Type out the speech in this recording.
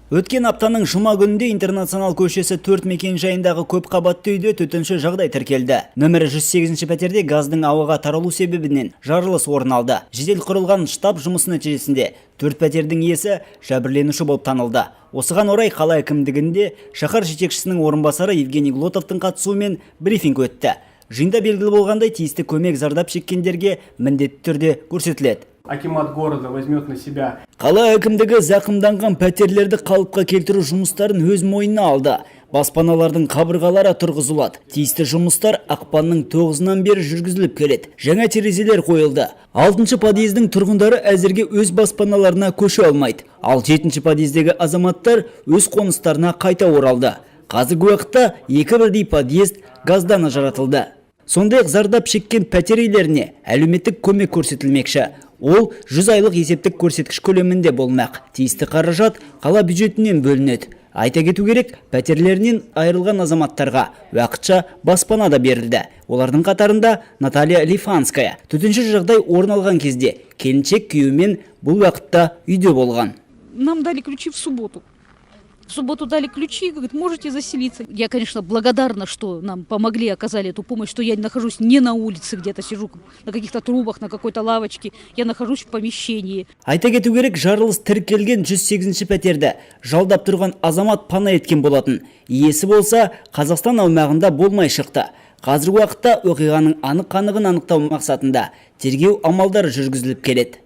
Өткен аптаның жұма күнінде Интернационал көшесі 4 мекен жайындағы көп қабатты үйде төтенше жағдай тіркелді. Нөмірі 108 пәтерде газдың ауаға таралу себебінен жарылыс орын алды. Жедел құрылған штаб жұмысы нәтижесінде төрт пәтердің иесі жәбірленуші болып танылды. Осыған орай қала әкімдігінде шаһар жетекшісінің орынбасары Евгений Глотовтың қатысуымен брифинг өтті. Жиында белгілі болғандай, тиісті көмек зардап шеккендерге міндетті түрде көрсетіледі. Акимат города возьмет на себя Қала әкімдігі зақымданған пәтерлерді қалыпқа келтіру жұмыстарын өз мойнына алды. Баспаналардың қабырғалары тұрғызылады. Тиісті жұмыстар ақпанның 9-ынан бері жүргізіліп келеді. Жаңа терезелер қойылды. Алтыншы подъездің тұрғындары әзірге өз баспаналарына көше алмайды. Ал жетінші подъездегі азаматтар өз қоныстарына қайта оралды. Қазіргі уақытта екі бірдей подъезд газдан ажыратылды. Сондай-ақ зардап шеккен пәтер иелеріне әлеуметтік көмек көрсетілмекші. Ол 100 айлық есептік көрсеткіш көлемінде болмақ. Тиісті қаражат қала бюджетінен бөлінеді. Айта кету керек, пәтерлерінен айырылған азаматтарға уақытша баспана да берілді. Олардың қатарында Наталья Лифанская. Төтенше жағдай орын алған кезде келіншек күйеуімен бұл уақытта үйде болған. Нам дали ключи в субботу. В субботу дали ключи, говорит, можете заселиться. Я, конечно, благодарна, что нам помогли, оказали эту помощь, что я нахожусь не на улице где-то, сижу на каких-то трубах, на какой-то лавочке, я нахожусь в помещении. Айта кету керек, жарылыс тіркелген 108 пәтерді жалдап тұрған азамат пана еткен болатын. Иесі болса, Қазақстан аумағында болмай шықты. Қазіргі уақытта оқиғаның анық қанығын анықтау мақсатында тергеу амалдары жүргізіліп келеді.